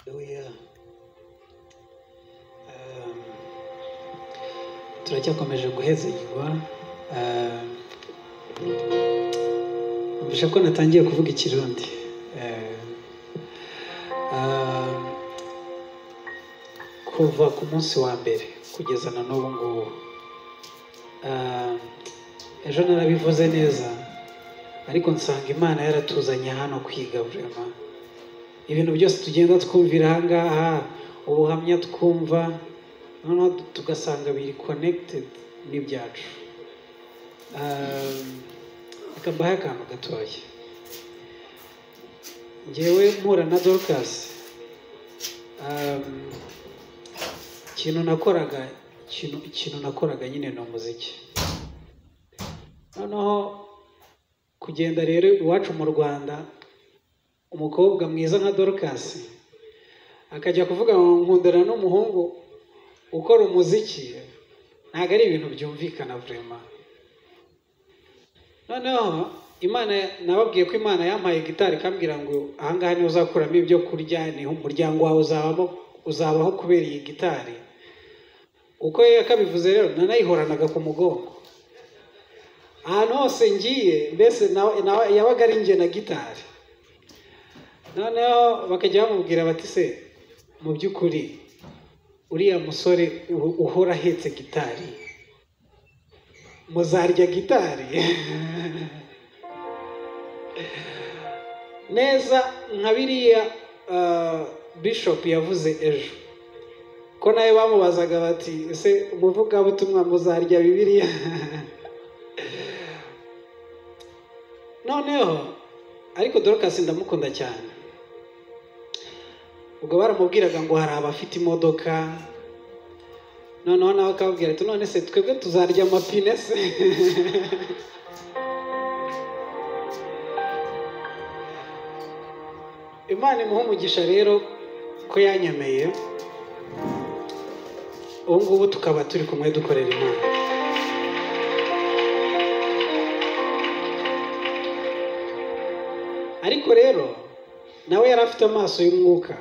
Haleluya. Turacyakomeje guhezerwa. Mbisha ko natangiye kuvuga ikirundi. Kuva ku munsi wa mbere kugeza na n'ubu ngubu. Ejo narabivuze neza, ariko nsanga Imana yaratuzanye hano kwiga vraiment. Ibintu byose tugenda twumvira aha ngaha, ubuhamya twumva, noneho tugasanga biri connected n'ibyacu. Reka mbahe akantu gatoya. Njyewe mpura na Dorcas, ikintu nakoraga nyine ni umuziki. Noneho kugenda rero iwacu mu Rwanda, umukobwa mwiza nka Dorcas akajya kuvuga ngo nkundana n'umuhungu ukora umuziki, ntabwo ari ibintu byumvikana vraiment. Noneho Imana, nababwiye ko Imana yampaye gitari ikambwira ngo aha ngaha niho uzakuramo ibyo kurya, niho umuryango wawe uzabaho kubera iyi gitari. Uko yakabivuze rero nanayihoranaga ku mugongo, ahantu hose ngiye mbese yabaga ari njye na gitari. Noneho bakajya bamubwira bati se mu by'ukuri uriya musore uhora ahetse gitari muzarya gitari? Neza nka biriya Bishop yavuze ejo, ko nawe bamubazaga bati ese umuvugabutumwa muzarya Bibiliya? Noneho ariko Dorcas ndamukunda cyane. Ubwo baramubwiraga ngo hari abafite imodoka, noneho nawe akababwira ati none se twebwe tuzarya amapine se? Imana imuha umugisha rero ko yanyemeye, ubu ngubu tukaba turi kumwe dukorera Imana. Ariko rero nawe yari afite amaso y'umwuka,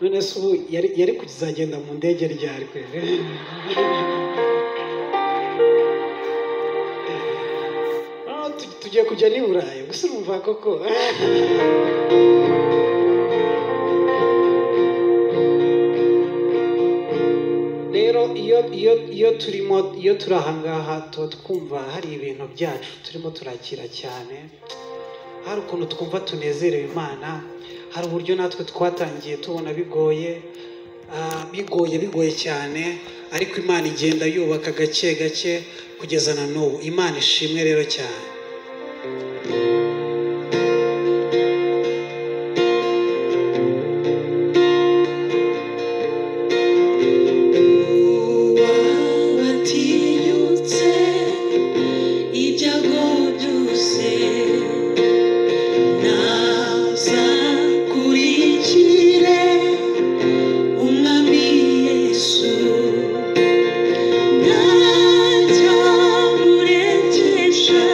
none se ubu yari kuzagenda mu ndege ryari kweli? Tugiye kujya n'i Burayi gusa urumva koko. Rero iyo turimo, iyo turi aha ngaha tuba twumva hari ibintu byacu turimo turakira cyane, hari ukuntu twumva tunezerewe Imana, hari uburyo natwe twatangiye tubona bigoye, bigoye cyane, ariko Imana igenda yubaka gake gake kugeza na n'ubu. Imana ishimwe rero cyane. Watinyutse ibyago byose, nazakurikire Umwami Yesu, ntacyamurekesha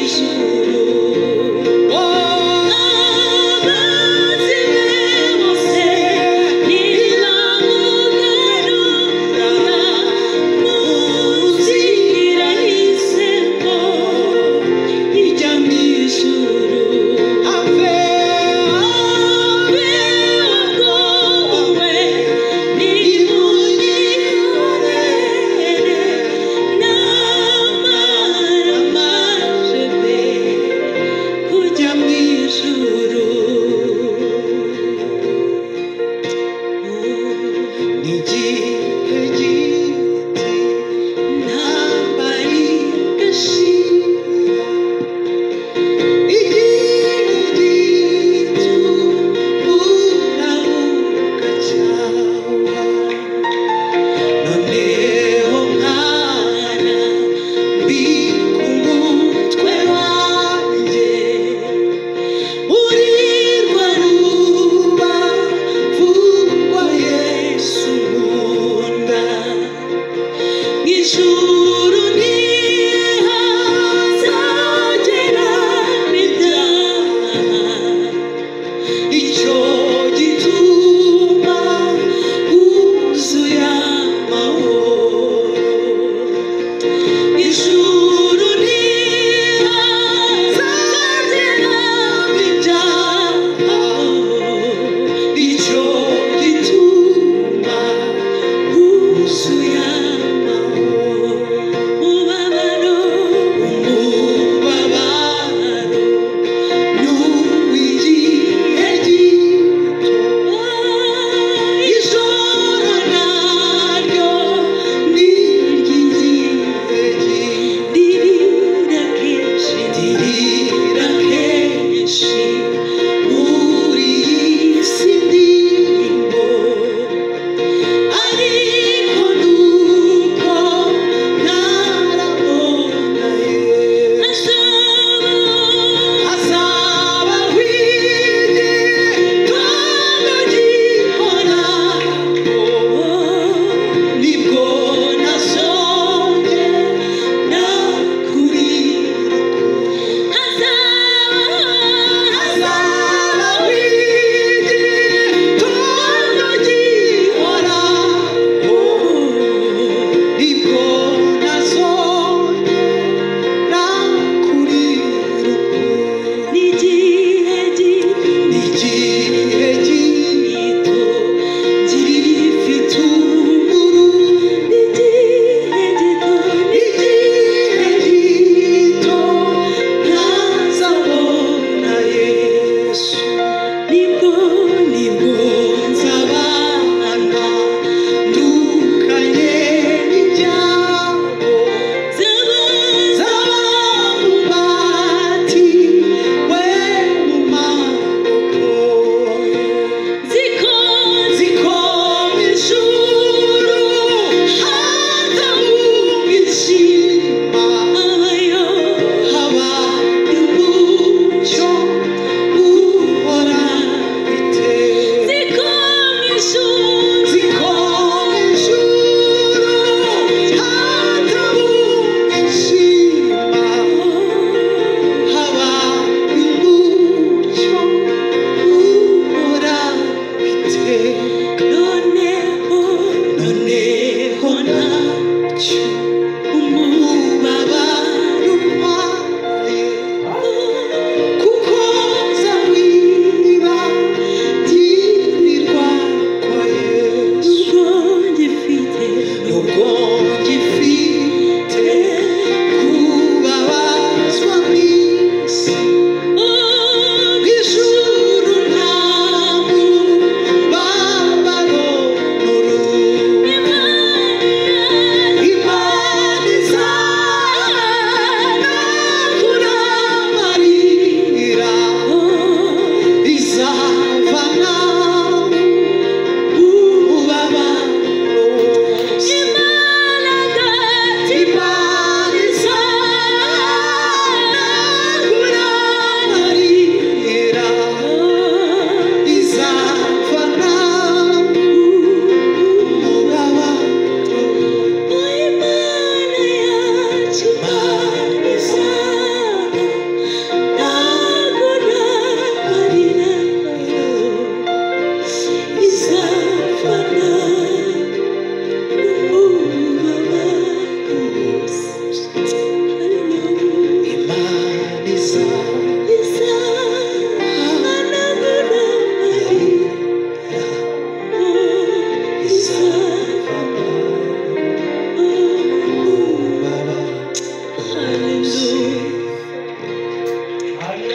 ijuru. Abanzi be bose nibamugarura mu nzira yahisemo ijya mu ijuru. Ave, Abe wagowe nimunyihorere n'amara maje pe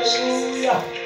Haleluya.